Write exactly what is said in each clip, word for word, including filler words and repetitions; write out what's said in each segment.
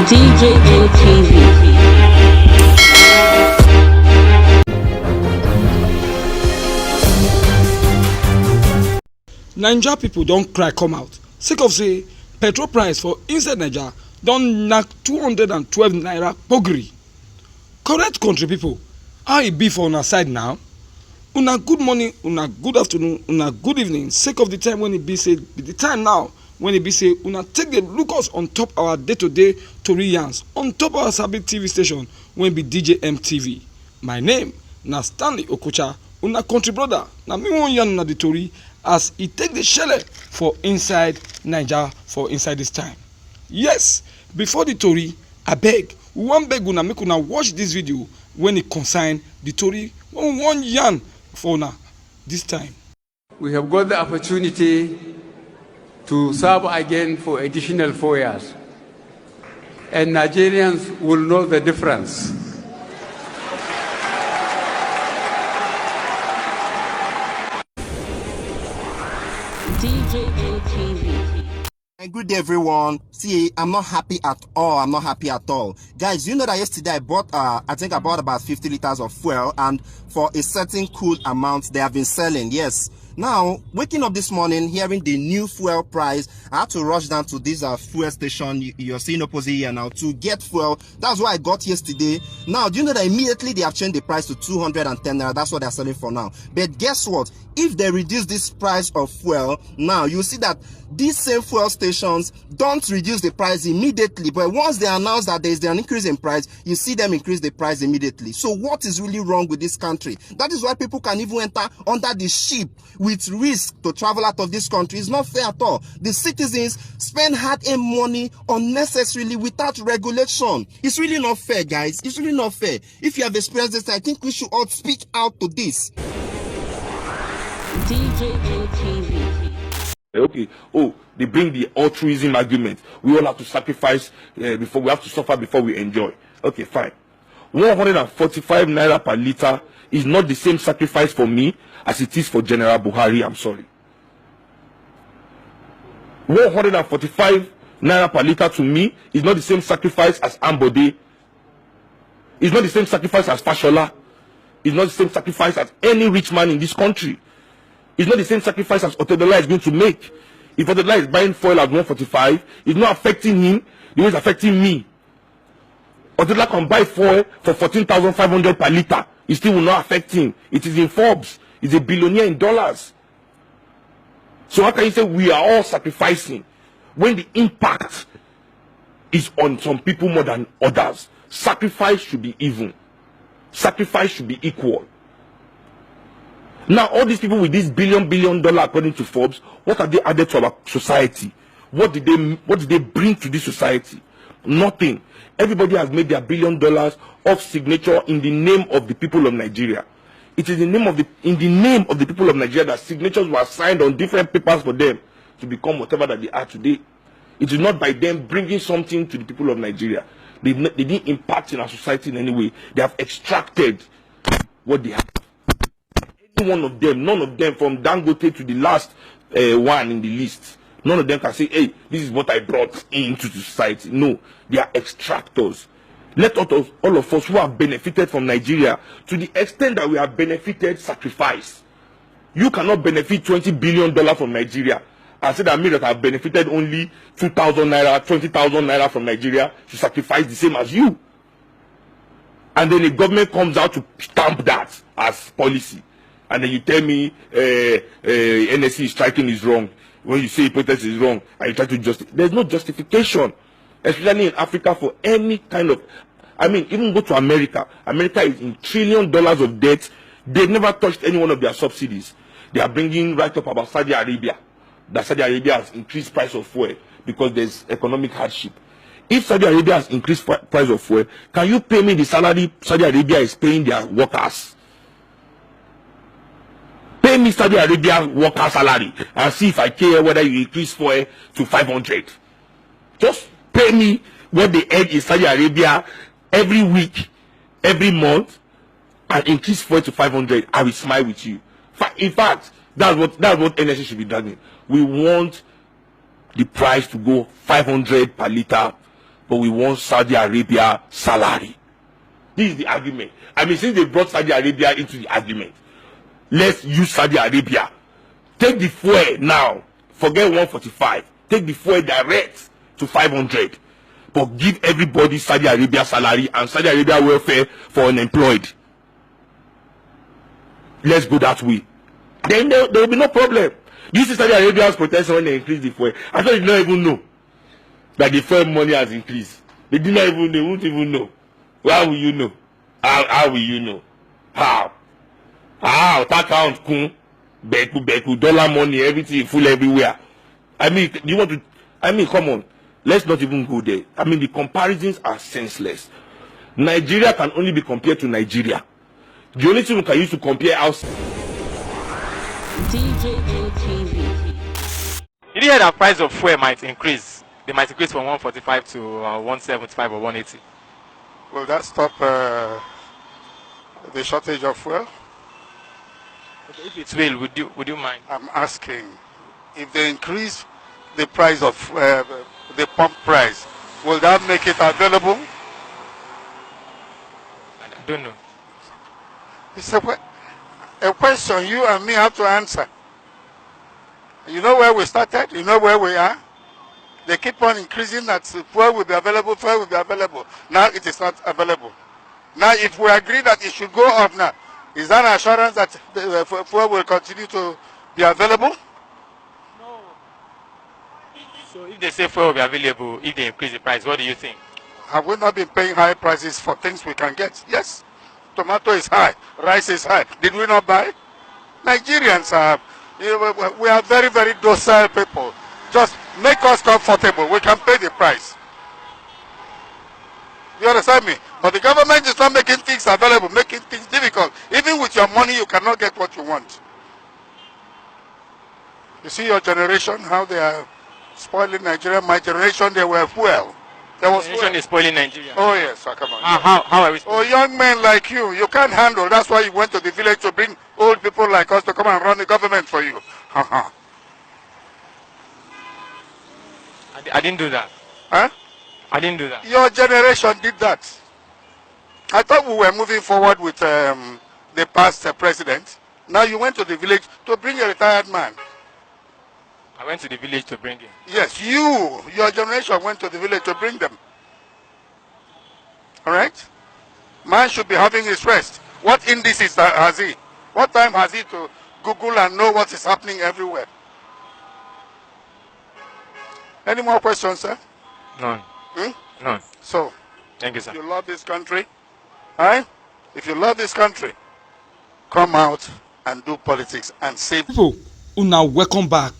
D J N T V. Naija pipo don cry come out sake of say petrol price for inside Naija don knack two hundred and twelve naira pogiri. Correct country pipo, how e be for una side now? Una good morning, una good afternoon, una good evening, sake of di time wen e be say be di time now wen e be say una take dey look us on top our day to day tori yarns on top our sabi T V station wey be D J M T V. My name na Stanley Okocha, una country brother. Na me wan yarn una the tori as e take dey shele for inside Naija for inside this time. Yes, before the tori, abeg, we wan beg una make una watch this video when e concern the tori wey we wan yarn for una this time. We have got the opportunity to serve again for additional four years. And Nigerians will know the difference. D J N T V. And good day, everyone. See, I'm not happy at all. I'm not happy at all. Guys, you know that yesterday I bought, uh, I think I bought about fifty liters of fuel, and for a certain cool amount, they have been selling. Yes. Now, waking up this morning, hearing the new fuel price, I had to rush down to this uh, fuel station you- you're seeing opposite here now to get fuel. That's what I got yesterday. Now, do you know that immediately they have changed the price to two hundred and ten naira? That's what they're selling for now. But guess what? If they reduce this price of fuel now, you see that these same fuel stations don't reduce the price immediately. But once they announce that there is an increase in price, you see them increase the price immediately. So what is really wrong with this country? That is why people can even enter under the ship with risk to travel out of this country. It's not fair at all. The citizens spend hard-earned money unnecessarily without regulation. It's really not fair, guys. It's really not fair. If you have experienced this, I think we should all speak out to this. D J N T V. Okay. Oh, they bring the altruism argument. We all have to sacrifice uh, before we have to suffer before we enjoy. Okay, fine. One hundred and forty-five naira per liter is not the same sacrifice for me as it is for General Buhari. I'm sorry. One hundred and forty-five naira per liter to me is not the same sacrifice as Ambode. It's not the same sacrifice as Fashola. It's not the same sacrifice as any rich man in this country. It's not the same sacrifice as Otedola is going to make. If Otedola is buying fuel at one forty-five, it's not affecting him the way it's affecting me. Otedola can buy fuel for fourteen thousand five hundred per liter. It still will not affect him. It is in Forbes. He's a billionaire in dollars. So how can you say we are all sacrificing when the impact is on some people more than others? Sacrifice should be even. Sacrifice should be equal. Now, all these people with this billion, billion dollar, according to Forbes, what have they added to our society? What did they what did they bring to this society? Nothing. Everybody has made their billion dollars off signature in the name of the people of Nigeria. It is in the name of the in the name of the people of Nigeria that signatures were signed on different papers for them to become whatever that they are today. It is not by them bringing something to the people of Nigeria. They, they didn't impact in our society in any way. They have extracted what they have. Any one of them, none of them, from Dangote to the last uh, one in the list, none of them can say, "Hey, this is what I brought into the society." No, they are extractors. Let us, all of us who have benefited from Nigeria, to the extent that we have benefited, sacrifice. You cannot benefit twenty billion dollar from Nigeria and say that me that have benefited only two thousand naira, twenty thousand naira from Nigeria should sacrifice the same as you. And then the government comes out to stamp that as policy. And then you tell me uh, uh, N S C striking is wrong. When you say protest is wrong, and you try to justify, there's no justification, especially in Africa, for any kind of. I mean, even go to America. America is in trillion dollars of debt. They've never touched any one of their subsidies. They are bringing right up about Saudi Arabia, that Saudi Arabia has increased price of fuel because there's economic hardship. If Saudi Arabia has increased pri- price of fuel, can you pay me the salary Saudi Arabia is paying their workers? Pay me Saudi Arabia worker salary and see if I care whether you increase fuel to five hundred. Just pay me what they earn in Saudi Arabia every week, every month, and increase fuel to five hundred. I will smile with you. Fa- In fact, that's what that's what N S C should be dragging. We want the price to go five hundred per liter but we want Saudi Arabia salary. This is the argument. I mean, since they brought Saudi Arabia into the argument, let's use Saudi Arabia. Take the fuel now. Forget one forty-five. Take the fuel direct to five hundred. But give everybody Saudi Arabia salary and Saudi Arabia welfare for unemployed. Let's go that way. Then there, there will be no problem. Do you see Saudi Arabia's protection when they increase the fuel? I thought you did not even know that the fuel money has increased. They did not even, they won't even know. How will you know? How, how will you know? How? How? That account kun. Beku, beku, dollar money, everything full everywhere. I mean, do you want to? I mean, come on. Let's not even go there. I mean, the comparisons are senseless. Nigeria can only be compared to Nigeria. The only thing we can use to compare our D J N T V. Did you hear that price of fuel might increase? They might increase from one forty-five to uh, one seventy-five or one eighty. Will that stop uh, the shortage of fuel? Okay, if it will, would you would you mind? I'm asking if they increase the price of uh, the pump price, will that make it available? I don't know. It's a, que- a question you and me have to answer. You know where we started? You know where we are? They keep on increasing that fuel will be available, fuel will be available. Now it is not available. Now, if we agree that it should go up now, is that an assurance that the uh, fu- fuel will continue to be available? So if they say fuel will be available, if they increase the price, what do you think? Have we not been paying high prices for things we can get? Yes. Tomato is high, rice is high. Did we not buy? Nigerians are, you know, we- we are very, very docile people. Just make us comfortable. We can pay the price. You understand me? But the government is not making things available, making things difficult. Even with your money, you cannot get what you want. You see your generation, how they are spoiling Nigeria. My generation, they were fuel. There was Generation fuel. Is spoiling Nigeria. Oh yes, so come on. Ah, how how are we? Oh, young men like you, you can't handle. That's why you went to the village to bring old people like us to come and run the government for you. Uh-huh. I, di- I didn't do that. Huh? I didn't do that. Your generation did that. I thought we were moving forward with um, the past uh, president. Now you went to the village to bring a retired man. I went to the village to bring him. Yes, you, your generation went to the village to bring them. All right? Man should be having his rest. What indices that has he? What time has he to Google and know what is happening everywhere? Any more questions, sir? None. Hmm? None. So, Thank you, sir. you love this country? Huh? If you love this country, come out and do politics and save. People, una welcome back.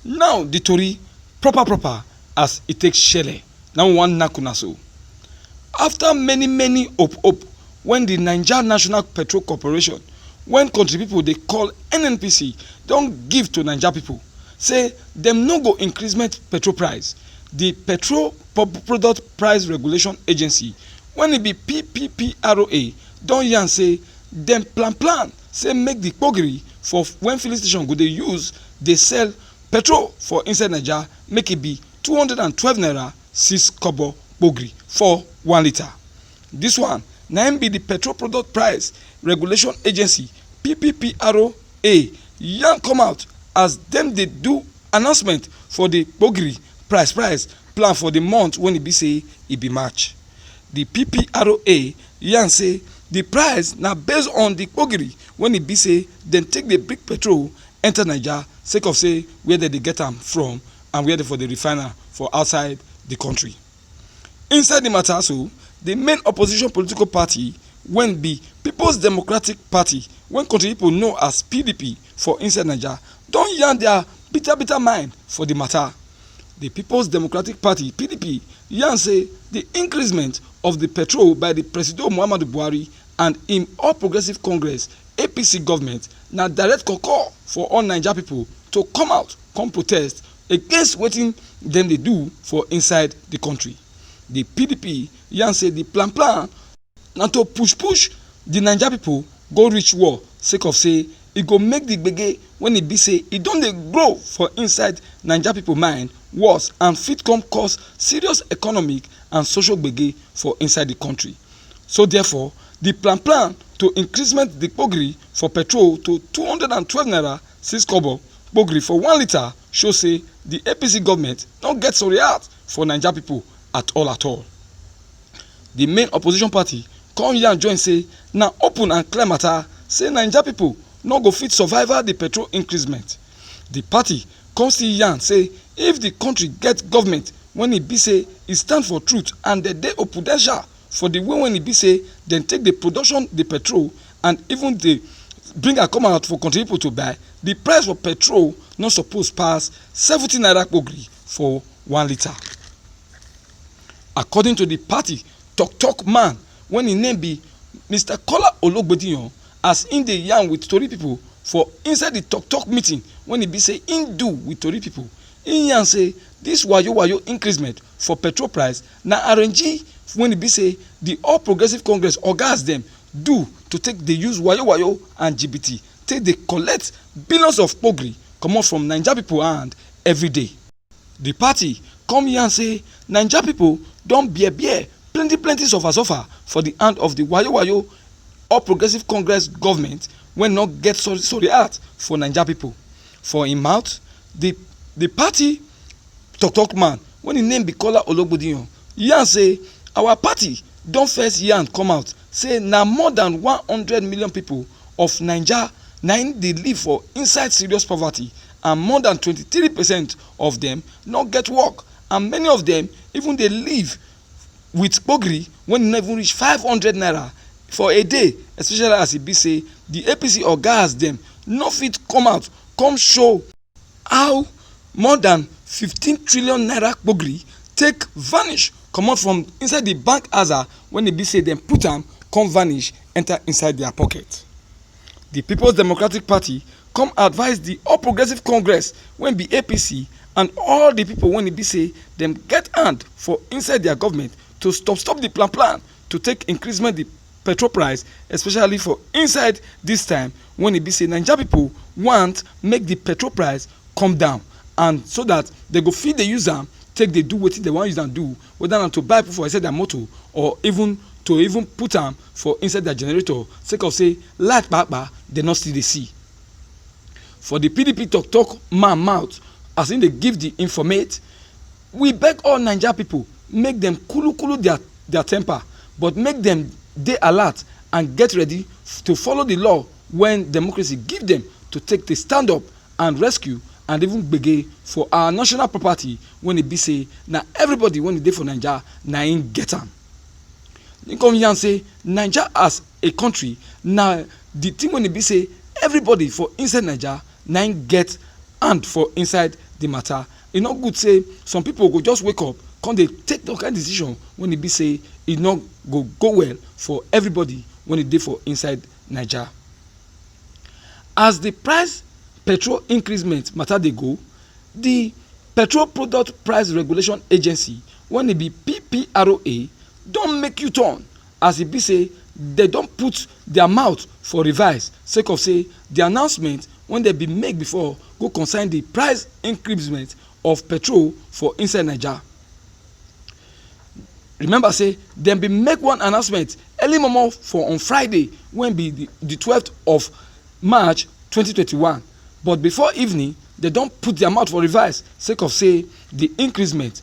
Now the tori proper proper as e take shele. Now we wan knack una so. After many many hope hope when the Niger National Petrol Corporation, when country people dey call N N P C, don give to Naija people say dem no go increment petrol price, the Petrol Pub- Product Price Regulation Agency, when e be P P P R O A, don yarn say dem plan plan say make the kpogiri for when filling station go dey use dey sell petrol for inside Naija make e be two hundred and twelve naira six kobo kpogiri for one litre. This one na im be the Petrol Product Price Regulation Agency, P P P R O A, yarn come out as dem dey do announcement for the kpogiri price price plan for the month when e be say e be March. The P P R O A yarn say the price na based on the kpogiri when e be say dem take dey bring petrol enter Naija sake of say where dem dey get am from and where dem for dey refine am for outside the country. Inside the matter so, the main opposition political party, when be People's Democratic Party, when country people know as P D P for inside Naija, don yarn their bitter bitter mind for the matter. The People's Democratic Party, P D P, yarn say the increasement of the petrol by the Presido Muhammadu Buhari and im All Progressive Congress, A P C, government na direct call for all Naija people to come out come protest against wetin dem dey do for inside the country. The P D P yarn say the plan plan na to push push the Naija people go reach war sake of say e go make the gbege wey e be say e don dey grow for inside Naija people mind worse and fit come cause serious economic and social gbege for inside the country. So therefore, the plan plan to increment the kpogiri for petrol to two hundred and twelve naira six kobo kpogiri for one litre show say the A P C government no get sorry heart for Naija people at all at all. The main opposition party come yarn join say na open and clear matter say Naija people no go fit survive the petrol increment. The party come still yarn say if the country get government wey e be say e stand for truth and dem dey prudential for the way wey e be say dem take dey production the petrol and even dey bring am come out for country people to buy, the price for petrol no suppose pass seventy naira kpogiri for one litre. According to the party tok tok man wey im name be Mister Kola Ologbediyan, as im dey yarn with tori people for inside the tok tok meeting wey e be say im do with tori people, im yarn say this wayo wayo increment for petrol price na arrange wey e be say the All Progressive Congress ogas dem do to take dey use wayo wayo and jibiti take dey collect billions of kpogiri comot from Naija people hand every day. The party come yarn say Naija people don bear bear plenty plenty suffer suffer for the hand of the wayo wayo All Progressive Congress government wey no get sorry sorry heart for Naija people. For im mouth, the the party tok tok man wey im name be Kola Ologbediyan yarn say our party don first yarn come out say na more than one hundred million people of Naija na im dey live for inside serious poverty and more than twenty-three percent of dem no get work and many of dem even dey live with kpogiri wey no even reach five hundred naira for a day, especially as e be say the A P C ogas dem no fit come out come show how more than fifteen trillion naira kpogiri take vanish comot from inside the bank aza wey e be say dem put am come vanish enter inside their pocket. The People's Democratic Party come advise the All Progressive Congress wey be A P C and all the people wey e be say dem get hand for inside their government to stop stop the plan plan to take increment the petrol price, especially for inside this time wey e be say Naija people want make the petrol price come down and so that dem go fit dey use am take dey do wetin dem wan use am do, whether na to buy put for inside their motor or even to even put am for inside their generator sake of say light kpakpa dem no still dey see. For the P D P tok tok man mouth as im dey give the informate, we beg all Naija people make dem cool cool their their temper but make dem dey alert and get ready to follow the law wey democracy give dem to take dey stand up and rescue and even gbege for our national property wey e be say na everybody wey dey for Naija na im get am. Im come yarn say Naija as a country na the thing wey e be say everybody for inside Naija na im get hand for inside the matter. E no good say some people go just wake up come dey take that kind decision wey e be say e no go go well for everybody wey dey for inside Naija. As the price petrol increment matter dey go, the Petrol Product Price Regulation Agency wey e be P P R A don make U-turn as e be say dem don put their mouth for revise sake of say the announcement wey dem bin make before go concern the price increment of petrol for inside Naija. Remember say dem bin make one announcement early momo for on Friday wey be the the twelfth of March twenty twenty-one, but before evening dem don put their mouth for revise sake of say the increment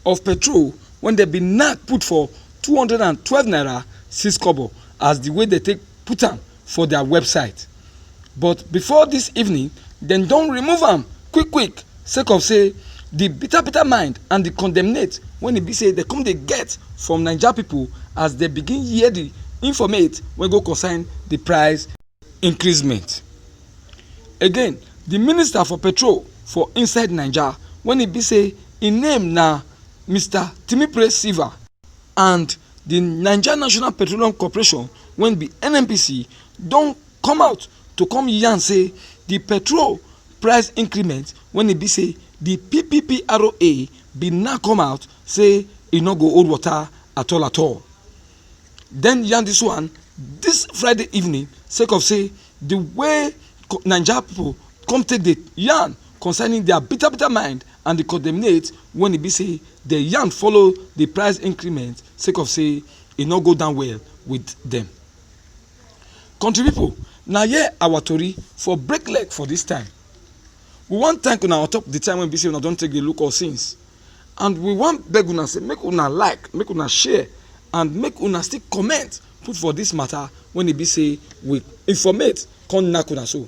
of petrol wey dem bin knack put for two hundred and twelve naira six kobo as the way dem take put am for their website. But before this evening dem don remove am quick quick sake of say the bitter bitter mind and the condemnate wey e be say dem come dey get from Naija people as dem begin hear the informate wey go concern the price increment. Again, the minister for petrol for inside Naija wey e be say im name na Mister Timipre Silva and the Naija National Petroleum Corporation wey be N N P C don come out to come yarn say the petrol price increment wey e be say the P P P R A bin now come out say e no go hold water at all at all. Dem yarn this one this Friday evening sake of say the way co- Naija people come take the yarn concerning their bitter bitter mind and the condemnate when e be say the yarn follow the price increment sake of say e no go down well with them. Country people, na here our tori for break leg for this time. We wan thank una on top the time when be say una don take the look us since, and we wan beg una say make una like, make una share, and make una still comment put for this matter when e be say we informate come knack una so.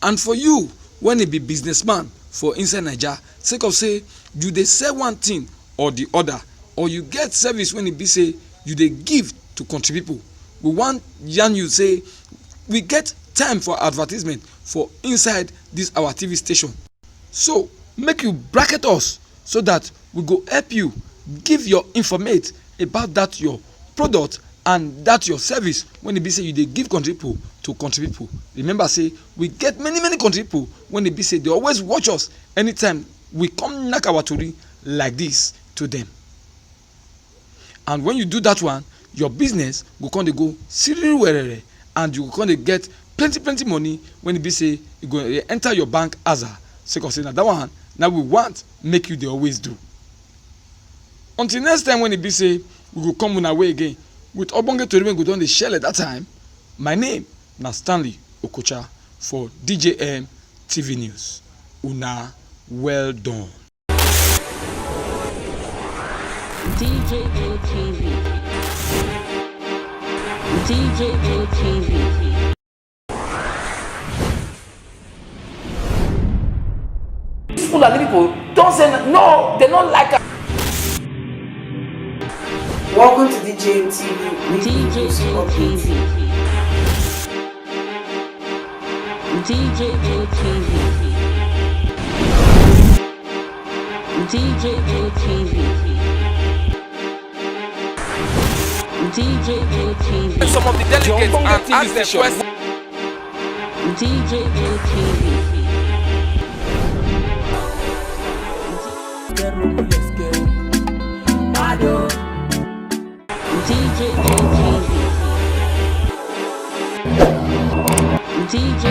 And for you, when e be businessman for inside Naija, sake of say you dey sell one thing or the other, or you get service when e be say you dey give to country people, we wan yarn you say we get time for advertisement for inside this our T V station. So make you bracket us so that we go help you give your informate about that your product and that your service when e be say you dey give country people to country people. Remember say we get many many country people when e be say they always watch us anytime we come knack our tori like this to them. And when you do that one, your business go come dey go siriri werere, and you go come dey get plenty plenty money when e be say e go dey enter your bank aza. Sake of say na that one na we want make you dey always do. Until next time when e be say we go come una way again with ogbonge tori wey go don dey shele that time. My name na Stanley Okocha for D J M T V News. Una well done. D J M T V. D J M T V. These Fulani people don't say no, no, they don't like us. Welcome to D J M T V. D J M T V. D J M T V. D J M T V. D J M T V. Some of the delegates and ask them questions. D J M T V. D J M T V. D J